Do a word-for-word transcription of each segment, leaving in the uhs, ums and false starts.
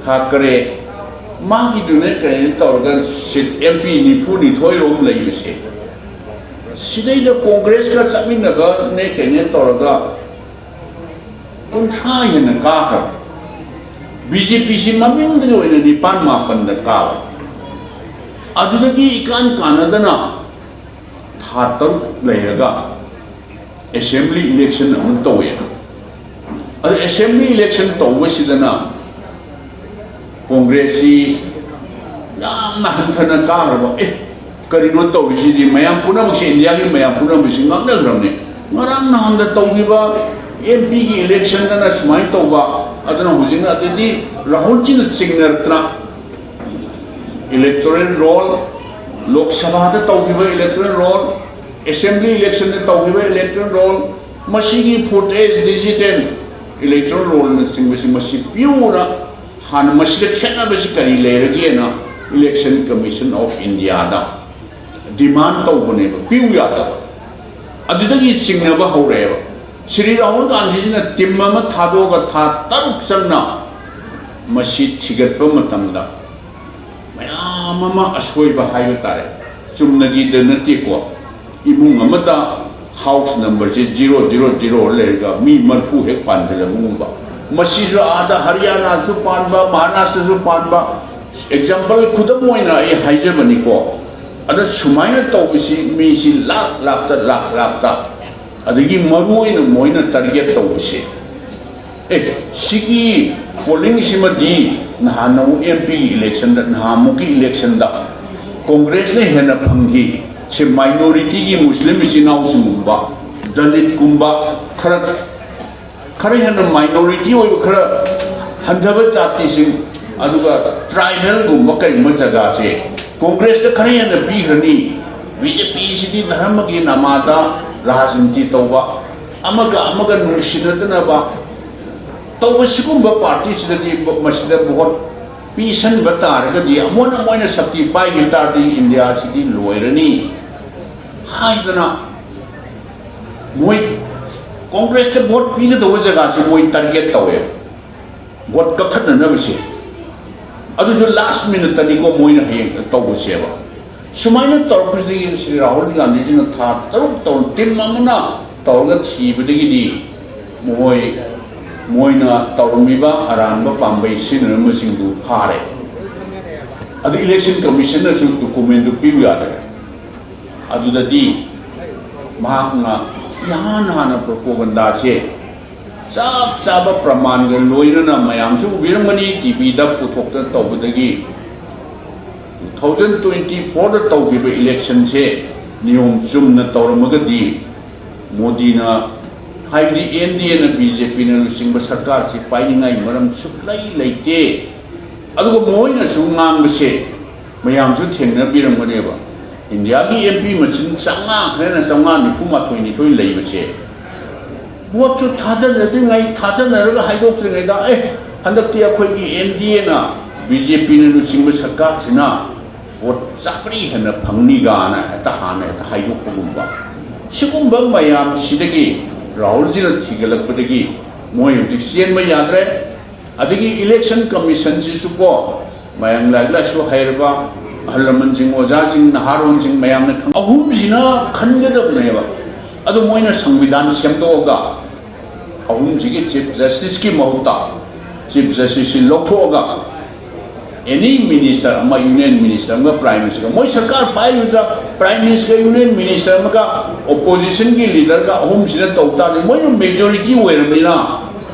ꯊꯥꯀꯔꯦ, ꯃꯥꯒꯤꯗꯨꯅꯦ ꯀꯩꯅꯣ ꯇꯧꯔꯒ ꯁꯤꯠ M P ꯅꯤꯐꯨ ꯅꯤꯊꯣꯏ ꯔꯣꯝ ꯂꯩꯕꯁꯦ, ꯁꯤꯗꯩꯗ ꯀꯣꯡꯒ꯭ꯔꯦꯁꯀ ꯆꯠꯃꯤꯟꯅꯕꯅꯦ ꯀꯩꯅꯣ ꯇꯧꯔꯒ ꯀꯨꯟꯊ꯭ꯔꯥ ꯍꯦꯟꯅ ꯀꯥꯈ꯭ꯔꯕ꯫ ꯕꯤ ꯖꯦ ꯄꯤꯁꯤ ꯃꯃꯤꯡꯗꯒꯤ ꯑꯣꯏꯅ ꯅꯤꯄꯥꯟ ꯃꯥꯄꯟꯗ ꯀꯥꯕ꯫ ꯑꯗꯨꯗꯒꯤ ꯏꯀꯥꯟ ꯀꯥꯟꯅꯗꯅ ꯊꯥ ꯇꯔꯨꯛ ꯂꯩꯔꯒ ꯑꯦꯁꯦꯝꯕ꯭ꯂꯤ ꯏꯂꯦꯛꯁꯟ ꯑꯃꯨꯛ ꯇꯧꯋꯦ꯫ ꯑꯗꯨ ꯑꯦꯁꯦꯝꯕ꯭ꯂꯤ ꯏꯂꯦꯛꯁꯟ ꯇꯧꯕꯁꯤꯗꯅ ꯀꯣꯡꯒ꯭ꯔꯦꯁꯁꯤ ꯌꯥꯝꯅ ꯍꯟꯊꯅ ꯀꯥꯈ꯭ꯔꯕ꯫ ꯑꯦ, ꯀꯔꯤꯅꯣ ꯇꯧꯔꯤꯁꯤꯗꯤ? ꯃꯌꯥꯝ ꯄꯨꯝꯅꯃꯛꯁꯦ, ꯏꯟꯗꯤꯌꯥꯒꯤ ꯃꯌꯥꯝ ꯄꯨꯝꯅꯃꯛꯁꯤ ꯉꯛꯅꯈ꯭ꯔꯕꯅꯤ꯫ ꯉꯔꯥꯡ ꯅꯍꯥꯟꯗ ꯇꯧꯈꯤꯕ ꯑꯦꯝ ꯄꯤꯒꯤ ꯏꯂꯦꯛꯁꯟꯗꯅ ꯁꯨꯃꯥꯏꯅ ꯇꯧꯕ, ꯑꯗꯨꯅ ꯍꯧꯖꯤꯛꯅ ꯑꯗꯨꯗꯤ ꯔꯥꯍꯨꯜꯖꯤꯅ ꯆꯤꯡꯅꯔꯛꯇꯅ ꯏꯂꯦꯛꯇꯣꯔꯦꯜ ꯔꯣꯜ, ꯂꯣꯛ ꯁꯚꯥꯗ ꯇꯧꯈꯤꯕ ꯏꯂꯦꯛꯇꯣꯔꯦꯜ ꯔꯣꯜ, ꯑꯦꯁꯦꯝꯕ꯭ꯂꯤ ꯏꯂꯦꯛꯁꯟꯗ ꯇꯧꯈꯤꯕ ꯏꯂꯦꯛꯇꯣꯔꯦꯜ ꯔꯣꯜ, ꯃꯁꯤꯒꯤ ꯐꯨꯇꯦꯖ, ꯗꯤꯖꯤꯇꯦꯜ ꯏꯂꯦꯛꯇꯣꯔꯦꯜ ꯔꯣꯜꯅꯆꯤꯡꯕꯁꯤ ꯃꯁꯤ ꯄꯤꯌꯨꯅ ꯍꯥꯟꯅ ꯃꯁꯤꯗ ꯈꯦꯠꯅꯕꯁꯤ ꯀꯔꯤ ꯂꯩꯔꯒꯦꯅ Election Commission of Indiaꯗ ꯗꯤꯃꯥꯟ ꯇꯧꯕꯅꯦꯕ, ꯄꯤꯌꯨ ꯌꯥꯗꯕ꯫ ꯑꯗꯨꯗꯒꯤ ꯆꯤꯡꯅꯕ ꯍꯧꯔꯛꯑꯦꯕ꯫ ꯁ꯭ꯔꯤ ꯔꯥꯍꯨꯜ ꯒꯥꯟꯙꯤꯁꯤꯅ ꯇꯤꯝ ꯑꯃ ꯊꯥꯗꯣꯛꯑꯒ ꯊꯥ ꯇꯔꯨꯛ ꯆꯪꯅ ꯃꯁꯤ ꯊꯤꯒꯠꯄ ꯃꯇꯝꯗ ꯃꯌꯥꯝ ꯑꯃ ꯑꯁꯣꯏꯕ ꯍꯥꯏꯕ ꯇꯥꯔꯦ꯫ ꯆꯨꯝꯅꯒꯤꯗ ꯅꯠꯇꯦꯀꯣ꯫ ꯏꯃꯨꯡ ꯑꯃꯗ ꯍꯥꯎꯁ ꯅꯝꯕꯔꯁꯦ ꯖꯤꯔꯣ ꯖꯤꯔꯣ ꯖꯤꯔꯣ ꯂꯩꯔꯒ ꯃꯤ ꯃꯔꯐꯨ ꯍꯦꯛ ꯄꯥꯟꯁꯤꯜꯂꯛꯄꯒꯨꯝꯕ꯫ ꯃꯁꯤꯁꯨ ꯑꯥꯗ ꯍꯔꯤꯌꯥꯅꯥꯁꯨ ꯄꯥꯟꯕ, ꯃꯍꯥꯔꯥꯁꯇ꯭ꯔꯁꯨ ꯄꯥꯟꯕ꯫ ꯑꯦꯛꯖꯥꯝꯄꯜ, ꯈꯨꯗꯝ ꯑꯣꯏꯅ ꯑꯩ ꯍꯥꯏꯖꯕꯅꯤꯀꯣ꯫ ꯑꯗ ꯁꯨꯃꯥꯏꯅ ꯇꯧꯕꯁꯤ ꯃꯤꯁꯤ ꯂꯥꯛ ꯂꯥꯛꯇ, ꯂꯥꯛ ꯂꯥꯛꯇ, ꯑꯗꯒꯤ ꯃꯔꯨ ꯑꯣꯏꯅ ꯃꯣꯏꯅ ꯇꯥꯔꯒꯦꯠ ꯇꯧꯕꯁꯦ, ꯑꯦ, ꯁꯤꯒꯤ ꯄꯣꯂꯤꯡꯁꯤꯃꯗꯤ ꯅꯍꯥꯟ ꯑꯃꯨꯛ ꯑꯦꯝ ꯄꯤꯒꯤ ꯏꯂꯦꯛꯁꯟꯗ, ꯅꯍꯥꯟꯃꯨꯛꯀꯤ ꯏꯂꯦꯛꯁꯟꯗ ꯀꯣꯡꯒ꯭ꯔꯦꯁꯅ ꯍꯦꯟꯅ ꯐꯪꯈꯤ꯫ ꯁꯤ ꯃꯥꯏꯅꯣꯔꯤꯇꯤꯒꯤ ꯃꯨꯁꯂꯤꯝ ꯏꯆꯤꯟ ꯏꯅꯥꯎꯁꯤꯡꯒꯨꯝꯕ, ꯗꯂꯤꯠꯀꯨꯝꯕ, ꯈꯔ, ꯈꯔ ꯍꯦꯟꯅ ꯃꯥꯏꯅꯣꯔꯤꯇꯤ ꯑꯣꯏꯕ, ꯈꯔ ꯍꯟꯊꯕ ꯖꯥꯇꯤꯁꯤꯡ, ꯑꯗꯨꯒ ꯇ꯭ꯔꯥꯏꯕꯦꯜꯒꯨꯝꯕ ꯀꯔꯤꯒꯨꯝꯕ ꯖꯒꯥꯁꯦ ꯀꯣꯡꯒ꯭ꯔꯦꯁꯇ ꯈꯔ ꯍꯦꯟꯅ ꯄꯤꯈ꯭ꯔꯅꯤ꯫ ꯕꯤ ꯖꯦ ꯄꯤꯁꯤꯗꯤ ꯙꯔꯃꯒꯤ ꯅꯥꯃꯥꯗ ꯔꯥꯖꯅꯤꯇꯤ ꯇꯧꯕ, ꯑꯃꯒ ꯑꯃꯒ ꯅꯨꯡꯁꯤꯅꯗꯅꯕ ꯇꯧꯕ ꯁꯤꯒꯨꯝꯕ ꯄꯥꯔꯇꯤꯁꯤꯗꯗꯤ ꯃꯁꯤꯗ ꯚꯣꯠ ꯄꯤꯁꯟꯕ ꯇꯥꯔꯒꯗꯤ, ꯑꯃꯨꯛ ꯍꯟꯅ ꯃꯣꯏꯅ ꯁꯛꯇꯤ ꯄꯥꯏꯈꯤꯕ ꯇꯥꯔꯗꯤ ꯏꯟꯗꯤꯌꯥꯁꯤꯗꯤ ꯂꯣꯏꯔꯅꯤ ꯍꯥꯏꯗꯅ ꯃꯣꯏ ꯀꯣꯡꯒ꯭ꯔꯦꯁꯇ ꯚꯣꯠ ꯄꯤꯒꯗꯧꯕ ꯖꯒꯥꯁꯤ ꯃꯣꯏ ꯇꯥꯔꯒꯦꯠ ꯇꯧꯋꯦꯕ, ꯚꯣꯠ ꯀꯛꯊꯠꯅꯅꯕꯁꯦ꯫ ꯑꯗꯨꯁꯨ ꯂꯥꯁ ꯃꯤꯅꯠꯇꯅꯤꯀꯣ ꯃꯣꯏꯅ ꯍꯌꯦꯡ ꯇꯧꯕꯁꯦꯕ꯫ ꯁꯨꯃꯥꯏꯅ ꯇꯧꯔꯛꯄꯁꯤꯗꯒꯤ ꯁ꯭ꯔꯤ ꯔꯥꯍꯨꯜ ꯒꯥꯟꯙꯤꯁꯤꯅ ꯊꯥ ꯇꯔꯨꯛ ꯇꯧꯔ ꯇꯤꯝ ꯑꯃꯅ ꯇꯧꯔꯒ ꯊꯤꯕꯗꯒꯤꯗꯤ ꯃꯣꯏ, ꯃꯣꯏꯅ ꯇꯧꯔꯝꯃꯤꯕ ꯑꯔꯥꯟꯕ ꯄꯥꯝꯕꯩ ꯁꯤꯖꯤꯟꯅꯔꯝꯕꯁꯤꯡꯗꯨ ꯐꯥꯔꯦ꯫ ꯑꯗꯨ ꯏꯂꯦꯛꯁꯟ ꯀꯃꯤꯁꯟꯅꯁꯨ ꯗꯣꯀꯨꯃꯦꯟꯗꯨ ꯄꯤꯌꯨ ꯌꯥꯗ꯭ꯔꯦ꯫ ꯑꯗꯨꯗꯗꯤ ꯃꯍꯥꯛꯅ ꯏꯍꯥꯟ ꯍꯥꯟꯅ ꯄ꯭ꯔꯣꯄꯣꯒꯟꯗꯥꯁꯦ ꯆꯞ ꯆꯥꯕ ꯄ꯭ꯔꯃꯥꯟꯒ ꯂꯣꯏꯅꯅ ꯃꯌꯥꯝꯁꯨ ꯎꯕꯤꯔꯝꯒꯅꯤ, ꯇꯤꯚꯤꯗ ꯄꯨꯊꯣꯛꯇꯅ ꯇꯧꯕꯗꯒꯤ, two thousand twenty fourꯗ ꯇꯧꯈꯤꯕ ꯏꯂꯦꯛꯁꯟꯁꯦ ꯅꯤꯌꯣꯝ ꯆꯨꯝꯅ ꯇꯧꯔꯝꯃꯒꯗꯤ ꯃꯣꯗꯤꯅ, ꯍꯥꯏꯕꯗꯤ ꯑꯦꯟ ꯗꯤ ꯑꯦꯅ ꯕꯤ ꯖꯦ ꯄꯤꯅ ꯂꯨꯆꯤꯡꯕ ꯁꯔꯀꯥꯔꯁꯤ ꯄꯥꯏꯅꯤꯡꯉꯥꯏ ꯃꯔꯝ ꯁꯨꯛꯂꯩ ꯂꯩꯇꯦ꯫ ꯑꯗꯨꯒ ꯃꯣꯏꯅꯁꯨ ꯉꯥꯡꯕꯁꯦ ꯃꯌꯥꯝꯁꯨ ꯊꯦꯡꯅꯕꯤꯔꯝꯒꯅꯦꯕ꯫ ꯏꯟꯗꯤꯌꯥꯒꯤ ꯑꯦꯝ ꯄꯤ ꯃꯁꯤꯡ ꯆꯥꯝꯃꯉꯥ ꯈꯔꯅ ꯆꯥꯝꯃꯉꯥ ꯅꯤꯐꯨ ꯃꯥꯊꯣꯏ ꯅꯤꯊꯣꯏ ꯂꯩꯕꯁꯦ, ꯚꯣꯠꯁꯨ ꯊꯥꯗꯅꯗ꯭ꯔꯤꯉꯩ, ꯊꯥꯗꯅꯔꯒ ꯍꯥꯏꯗꯣꯛꯇ꯭ꯔꯤꯉꯩꯗ, "ꯑꯦ, ꯍꯟꯗꯛꯇꯤ ꯑꯩꯈꯣꯏꯒꯤ ꯑꯦꯟ ꯗꯤ ꯑꯦꯅ ꯕꯤ ꯖꯦ ꯄꯤꯅ ꯂꯨꯆꯤꯡꯕ ꯁꯔꯀꯥꯔꯁꯤꯅ ꯚꯣꯠ ꯆꯥꯝꯃꯔꯤ ꯍꯦꯟꯅ ꯐꯪꯅꯤꯒꯥꯅ ꯍꯦꯛꯇ ꯍꯥꯟꯅ ꯍꯦꯛꯇ ꯍꯥꯏꯗꯣꯛꯄꯒꯨꯝꯕ"꯫ ꯁꯤꯒꯨꯝꯕ ꯃꯌꯥꯝꯁꯤꯗꯒꯤ ꯔꯥꯍꯨꯜꯖꯤꯅ ꯊꯤꯒꯠꯂꯛꯄꯗꯒꯤ ꯃꯣꯏ ꯍꯧꯖꯤꯛ ꯆꯦꯟꯕ ꯌꯥꯗ꯭ꯔꯦ꯫ ꯑꯗꯒꯤ ꯏꯂꯦꯛꯁꯟ ꯀꯃꯤꯁꯟꯁꯤꯁꯨ ꯀꯣ, ꯃꯌꯥꯝ ꯂꯥꯏꯔꯤꯛ ꯂꯥꯏꯁꯨ ꯍꯩꯔꯕ ꯑꯍꯜ ꯂꯃꯟꯁꯤꯡ, ꯑꯣꯖꯥꯁꯤꯡ, ꯅꯍꯥꯔꯣꯟꯁꯤꯡ ꯃꯌꯥꯝꯅ ꯈꯪ-, ꯑꯍꯨꯝꯁꯤꯅ ꯈꯟꯒꯗꯕꯅꯦꯕ꯫ ꯑꯗꯨ ꯃꯣꯏꯅ ꯁꯪꯕꯤꯙꯥꯟ ꯁꯦꯝꯗꯣꯛꯑꯒ ꯑꯍꯨꯝꯁꯤꯒꯤ ꯆꯤꯐ ꯖꯁꯇꯤꯁꯀꯤ ꯃꯍꯨꯠꯇ ꯆꯤꯐ ꯖꯁꯇꯤꯁꯁꯤ ꯂꯧꯊꯣꯛꯑꯒ ꯑꯦꯅꯤ ꯃꯤꯅꯤꯁꯇꯔ ꯑꯃ, ꯌꯨꯅꯤꯌꯟ ꯃꯤꯅꯤꯁꯇꯔ ꯑꯃꯒ ꯄ꯭ꯔꯥꯏꯝ ꯃꯤꯅꯤꯁꯇꯔ, ꯃꯣꯏ ꯁꯔꯀꯥꯔ ꯄꯥꯏꯔꯤꯕꯗ ꯄ꯭ꯔꯥꯏꯝ ꯃꯤꯅꯤꯁꯇꯔ, ꯌꯨꯅꯤꯌꯟ ꯃꯤꯅꯤꯁꯇꯔ ꯑꯃꯒ ꯑꯣꯄꯣꯖꯤꯁꯟꯒꯤ ꯂꯤꯗꯔꯒ ꯑꯍꯨꯝꯁꯤꯅ ꯇꯧ ꯇꯥꯔꯗꯤ ꯃꯣꯏꯅ ꯃꯦꯖꯣꯔꯤꯇꯤ ꯑꯣꯏꯔꯕꯅꯤꯅ,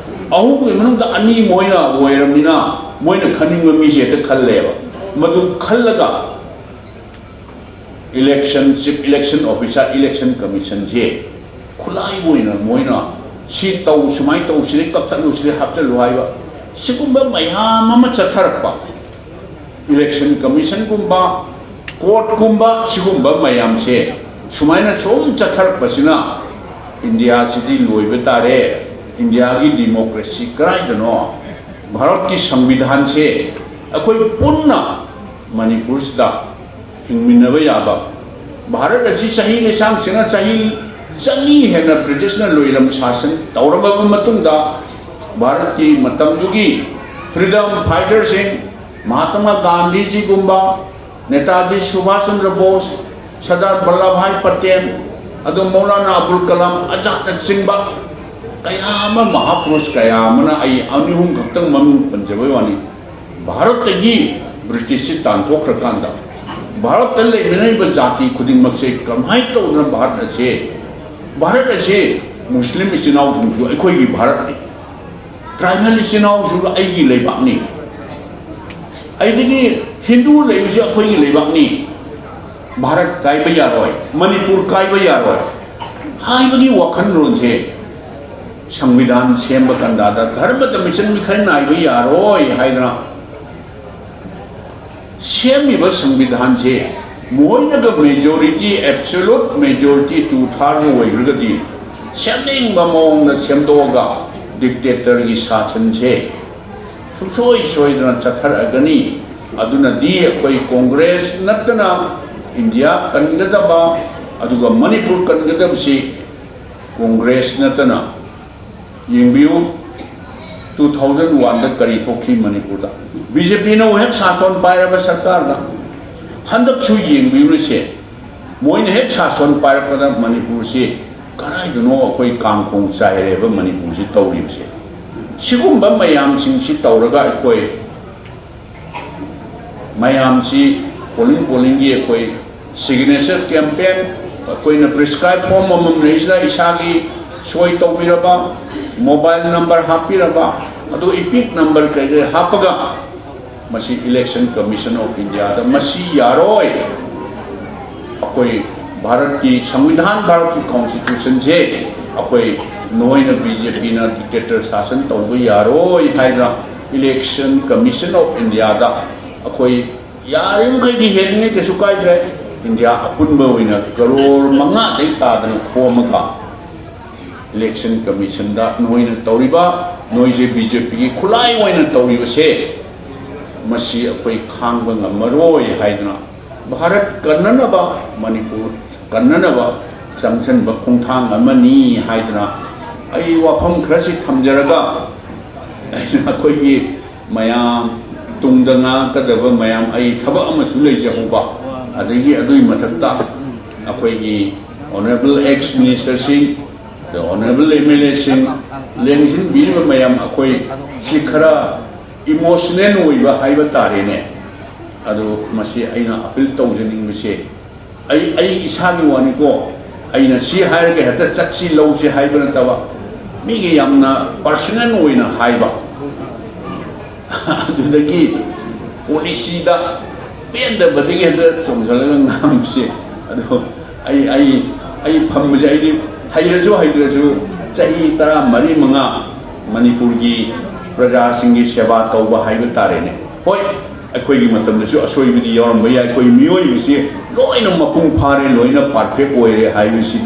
ꯑꯍꯨꯝꯒꯤ ꯃꯅꯨꯡꯗ ꯑꯅꯤ ꯃꯣꯏꯅ ꯑꯣꯏꯔꯕꯅꯤꯅ ꯃꯣꯏꯅ ꯈꯟꯅꯤꯡꯕ ꯃꯤꯁꯦ ꯍꯦꯛꯇ ꯈꯜꯂꯦꯕ꯫ ꯃꯗꯨ ꯈꯜꯂꯒ election, chief election officer, election ꯀꯃꯤꯁꯟꯁꯦ ꯈꯨꯠꯂꯥꯏ ꯑꯣꯏꯅ ꯃꯣꯏꯅ ꯁꯤ ꯇꯧ, ꯁꯨꯃꯥꯏꯅ ꯇꯧ, ꯁꯤꯗꯩ ꯀꯛꯊꯠꯂꯨ, ꯁꯤꯗꯩ ꯍꯥꯞꯆꯤꯜꯂꯨ ꯍꯥꯏꯕ ꯁꯤꯒꯨꯝꯕ ꯃꯌꯥꯝ ꯑꯃ ꯆꯠꯊꯔꯛꯄ꯫ ꯏꯂꯦꯛꯁꯟ ꯀꯃꯤꯁꯟꯒꯨꯝꯕ, ꯀꯣꯔꯠꯀꯨꯝꯕ, ꯁꯤꯒꯨꯝꯕ ꯃꯌꯥꯝꯁꯦ ꯁꯨꯃꯥꯏꯅ ꯁꯨꯝ ꯆꯠꯊꯔꯛꯄꯁꯤꯅ ꯏꯟꯗꯤꯌꯥꯁꯤꯗꯤ ꯂꯣꯏꯕ ꯇꯥꯔꯦ꯫ ꯏꯟꯗꯤꯌꯥꯒꯤ ꯗꯤꯃꯣꯀ꯭ꯔꯦꯁꯤ ꯀꯗꯥꯏꯗꯅꯣ? ꯚꯥꯔꯠꯀꯤ ꯁꯪꯕꯤꯙꯥꯟꯁꯦ ꯑꯩꯈꯣꯏ ꯄꯨꯟꯅ ꯃꯅꯤꯄꯨꯔꯁꯤꯗ ꯍꯤꯡꯃꯤꯟꯅꯕ ꯌꯥꯕ, ꯚꯥꯔꯠ ꯑꯁꯤ ꯆꯍꯤ ꯂꯤꯁꯥꯡꯁꯤꯅ, ꯆꯍꯤ ꯆꯅꯤ ꯍꯦꯟꯅ ꯕ꯭ꯔꯤꯇꯤꯁꯅ ꯂꯣꯏꯂꯝ ꯁꯥꯁꯟ ꯇꯧꯔꯕ ꯃꯇꯨꯡꯗ, ꯚꯥꯔꯠꯀꯤ ꯃꯇꯝꯗꯨꯒꯤ ꯐ꯭ꯔꯤꯗꯝ ꯐꯥꯏꯇꯔꯁꯤꯡ, ꯃꯍꯥꯇꯃꯥ ꯒꯥꯟꯙꯤꯖꯤꯒꯨꯝꯕ, ꯅꯦꯇꯥꯖꯤ ꯁꯨꯚꯥꯁ ꯆꯟꯗ꯭ꯔ ꯕꯣꯁ, ꯁꯔꯗꯥꯔ ꯕꯜꯂꯚ ꯚꯥꯏ ꯄꯇꯦꯜ, ꯑꯗꯨ ꯃꯧꯂꯥꯅꯥ ꯑꯕꯨꯜ ꯀꯂꯥꯝ ꯑꯖꯥꯗꯅꯆꯤꯡꯕ ꯀꯌꯥ ꯑꯃ, ꯃꯍꯥꯄꯨꯔꯨꯁ ꯀꯌꯥ ꯑꯃꯅ, ꯑꯩ ꯑꯅꯤ ꯑꯍꯨꯝ ꯈꯛꯇꯪ ꯃꯃꯤꯡ ꯄꯟꯖꯕꯩ ꯋꯥꯅꯤ, ꯚꯥꯔꯠꯇꯒꯤ ꯕ꯭ꯔꯤꯇꯤꯁꯁꯤ ꯇꯥꯟꯊꯣꯛꯈ꯭ꯔꯀꯥꯟꯗ ꯚꯥꯔꯠꯇ ꯂꯩꯃꯤꯟꯅꯔꯤꯕ ꯖꯥꯇꯤ ꯈꯨꯗꯤꯡꯃꯛꯁꯦ ꯀꯃꯥꯏꯅ ꯇꯧꯗꯅ ꯚꯥꯔꯠ ꯑꯁꯦ, ꯚꯥꯔꯠ ꯑꯁꯦ ꯃꯨꯁꯂꯤꯝ ꯏꯆꯤꯟ ꯏꯅꯥꯎꯁꯤꯡꯁꯨ ꯑꯩꯈꯣꯏꯒꯤ ꯚꯥꯔꯠꯅꯤ, ꯇ꯭ꯔꯥꯏꯕꯦꯜ ꯏꯆꯤꯟ ꯏꯅꯥꯎꯁꯤꯡꯁꯨ ꯑꯩꯒꯤ ꯂꯩꯕꯥꯛꯅꯤ, ꯑꯩꯗꯒꯤ ꯍꯤꯟꯗꯨ ꯂꯩꯕꯁꯨ ꯑꯩꯈꯣꯏꯒꯤ ꯂꯩꯕꯥꯛꯅꯤ, ꯚꯥꯔꯠ ꯀꯥꯏꯕ ꯌꯥꯔꯣꯏ, ꯃꯅꯤꯄꯨꯔ ꯀꯥꯏꯕ ꯌꯥꯔꯣꯏ ꯍꯥꯏꯕꯒꯤ ꯋꯥꯈꯜꯂꯣꯟꯁꯦ ꯁꯪꯕꯤꯙꯥꯟ ꯁꯦꯝꯕ ꯀꯥꯟꯗ ꯙꯔꯃꯗ ꯃꯤꯆꯪ ꯃꯤꯈꯥꯏ ꯅꯥꯏꯕ ꯌꯥꯔꯣꯏ ꯍꯥꯏꯗꯅ ꯁꯦꯝꯃꯤꯕ ꯁꯪꯕꯤꯙꯥꯟꯁꯦ ꯃꯣꯏꯅꯒ majority, absolute majority two third ꯑꯣꯏꯈ꯭ꯔꯒꯗꯤ ꯁꯦꯝꯅꯤꯡꯕ ꯃꯑꯣꯡꯗ ꯁꯦꯝꯗꯣꯛꯑꯒ dictatorꯒꯤ ꯁꯥꯁꯟꯁꯦ ꯁꯨꯡꯁꯣꯏ ꯁꯣꯏꯗꯅ ꯆꯠꯊꯔꯛꯑꯒꯅꯤ꯫ ꯑꯗꯨꯅꯗꯤ ꯑꯩꯈꯣꯏ ꯀꯣꯡꯒ꯭ꯔꯦꯁ ꯅꯠꯇꯅ ꯏꯟꯗꯤꯌꯥ ꯀꯟꯒꯗꯕ, ꯑꯗꯨꯒ ꯃꯅꯤꯄꯨꯔ ꯀꯟꯒꯗꯕꯁꯤ ꯀꯣꯡꯒ꯭ꯔꯦꯁ ꯅꯠꯇꯅ ꯌꯦꯡꯕꯤꯌꯨ, two thousand oneꯗ ꯀꯔꯤ ꯊꯣꯛꯈꯤ ꯃꯅꯤꯄꯨꯔꯗ? BJPꯅ ꯍꯦꯛ ꯁꯥꯁꯣꯟ ꯄꯥꯏꯔꯕ ꯁꯔꯀꯥꯔꯗ꯫ ꯍꯟꯗꯛꯁꯨ ꯌꯦꯡꯕꯤꯔꯨꯁꯦ, ꯃꯣꯏꯅ ꯍꯦꯛ ꯁꯥꯁꯣꯟ ꯄꯥꯏꯔꯛꯄꯗ ꯃꯅꯤꯄꯨꯔꯁꯤ ꯀꯗꯥꯏꯗꯅꯣ ꯑꯩꯈꯣꯏ ꯀꯥꯡꯈꯣꯡ ꯆꯥꯏꯔꯦꯕ ꯃꯅꯤꯄꯨꯔꯁꯤ ꯇꯧꯔꯤꯕꯁꯦ꯫ ꯁꯤꯒꯨꯝꯕ ꯃꯌꯥꯝꯁꯤꯡꯁꯤ ꯇꯧꯔꯒ ꯑꯩꯈꯣꯏ ꯃꯌꯥꯝꯁꯤ polling pollingꯒꯤ ꯑꯩꯈꯣꯏ signature campaign, ꯑꯩꯈꯣꯏꯅ prescribe form ꯑꯃꯃꯝ ꯂꯩꯁꯤꯗ ꯏꯁꯥꯒꯤ ꯁꯣꯏ ꯇꯧꯕꯤꯔꯕ, mobile number ꯍꯥꯞꯄꯤꯔꯕ, ꯑꯗꯨ EPIC number ꯀꯩꯀꯩ ꯍꯥꯞꯄꯒ ꯃꯁꯤ Election Commission of Indiaꯗ ꯃꯁꯤ ꯌꯥꯔꯣꯏ꯫ ꯑꯩꯈꯣꯏ ꯚꯥꯔꯠꯀꯤ ꯁꯪꯕꯤꯙꯥꯟ, ꯚꯥꯔꯠꯀꯤ constitutionꯁꯦ ꯑꯩꯈꯣꯏ ꯅꯣꯏꯅ BJPꯅ dictator ꯁꯥꯁꯟ ꯇꯧꯕ ꯌꯥꯔꯣꯏ ꯍꯥꯏꯗꯅ Election Commission of Indiaꯗ ꯑꯩꯈꯣꯏ ꯌꯥꯔꯤꯃꯈꯩꯗꯤ ꯍꯦꯟꯅꯤꯡꯉꯩ ꯀꯩꯁꯨ ꯀꯥꯏꯗ꯭ꯔꯦ꯫ ꯏꯟꯗꯤꯌꯥ ꯑꯄꯨꯟꯕ ꯑꯣꯏꯅ ꯀꯔꯣꯔ ꯃꯉꯥꯗꯩ ꯇꯥꯗꯅ ꯈꯣꯝꯃꯒ Election Commissionꯗ ꯅꯣꯏꯅ ꯇꯧꯔꯤꯕ, ꯅꯣꯏꯁꯦ BJPꯒꯤ ꯈꯨꯠꯂꯥꯏ ꯑꯣꯏꯅ ꯇꯧꯔꯤꯕꯁꯦ, ꯃꯁꯤ ꯑꯩꯈꯣꯏ ꯈꯥꯡꯕ ꯉꯝꯃꯔꯣꯏ ꯍꯥꯏꯗꯅ ꯚꯥꯔꯠ ꯀꯟꯅꯅꯕ, ꯃꯅꯤꯄꯨꯔ ꯀꯟꯅꯅꯕ ꯆꯪꯁꯤꯟꯕ ꯈꯣꯡꯊꯥꯡ ꯑꯃꯅꯤ ꯍꯥꯏꯗꯅ ꯑꯩ ꯋꯥꯐꯝ ꯈꯔꯁꯤ ꯊꯝꯖꯔꯒ ꯑꯩꯅ ꯑꯩꯈꯣꯏꯒꯤ ꯃꯌꯥꯝ ꯇꯨꯡꯗ ꯉꯥꯡꯉꯛꯀꯗꯕ ꯃꯌꯥꯝ, ꯑꯩ ꯊꯕꯛ ꯑꯃꯁꯨ ꯂꯩꯖꯍꯧꯕ, ꯑꯗꯒꯤ ꯑꯗꯨꯒꯤ ꯃꯊꯛꯇ ꯑꯩꯈꯣꯏꯒꯤ honourable ex ministerꯁꯤꯡ, ꯑꯗ honourable MLAꯁꯤꯡ, ꯂꯦꯡꯁꯤꯟꯕꯤꯔꯤꯕ ꯃꯌꯥꯝ, ꯑꯩꯈꯣꯏ ꯁꯤ ꯈꯔ emotional ꯑꯣꯏꯕ ꯍꯥꯏꯕ ꯇꯥꯔꯦꯅꯦ꯫ ꯑꯗꯨ ꯃꯁꯤ ꯑꯩꯅ appeal ꯇꯧꯖꯅꯤꯡꯕꯁꯦ, ꯑꯩ, ꯑꯩ ꯏꯁꯥꯒꯤ ꯋꯥꯅꯤꯀꯣ, ꯑꯩꯅ ꯁꯤ ꯍꯥꯏꯔꯒ ꯍꯦꯛꯇ ꯆꯠꯁꯤ ꯂꯧꯁꯤ ꯍꯥꯏꯕ ꯅꯠꯇꯕ, ꯃꯤꯒꯤ ꯌꯥꯝꯅ personal ꯑꯣꯏꯅ ꯍꯥꯏꯕ꯫ ꯑꯗꯨꯗꯒꯤ policyꯗ ꯄꯦꯟꯗꯕꯗꯒꯤ ꯍꯦꯛꯇ ꯆꯣꯡꯁꯤꯜꯂꯒ ꯉꯥꯡꯕꯁꯦ꯫ ꯑꯗꯣ ꯑꯩ, ꯑꯩ, ꯑꯩ ꯐꯝꯕꯁꯦ, ꯑꯩꯗꯤ ꯍꯩꯔꯁꯨ ꯍꯩꯇ꯭ꯔꯁꯨ ꯆꯍꯤ ꯇꯔꯥꯃꯔꯤ ꯃꯉꯥ ꯃꯅꯤꯄꯨꯔꯒꯤ ꯄ꯭ꯔꯖꯥꯁꯤꯡꯒꯤ ꯁꯦꯕꯥ ꯇꯧꯕ ꯍꯥꯏꯕ ꯇꯥꯔꯦꯅꯦ꯫ ꯍꯣꯏ, ꯑꯩꯈꯣꯏꯒꯤ ꯃꯇꯝꯗꯁꯨ ꯑꯁꯣꯏꯕꯗꯤ ꯌꯥꯎꯔꯝꯕ ꯌꯥꯏ꯫ ꯑꯩꯈꯣꯏ ꯃꯤꯑꯣꯏꯕꯁꯤ ꯂꯣꯏꯅ ꯃꯄꯨꯡ ꯐꯥꯔꯦ, ꯂꯣꯏꯅ perfect ꯑꯣꯏꯔꯦ ꯍꯥꯏꯕꯁꯤ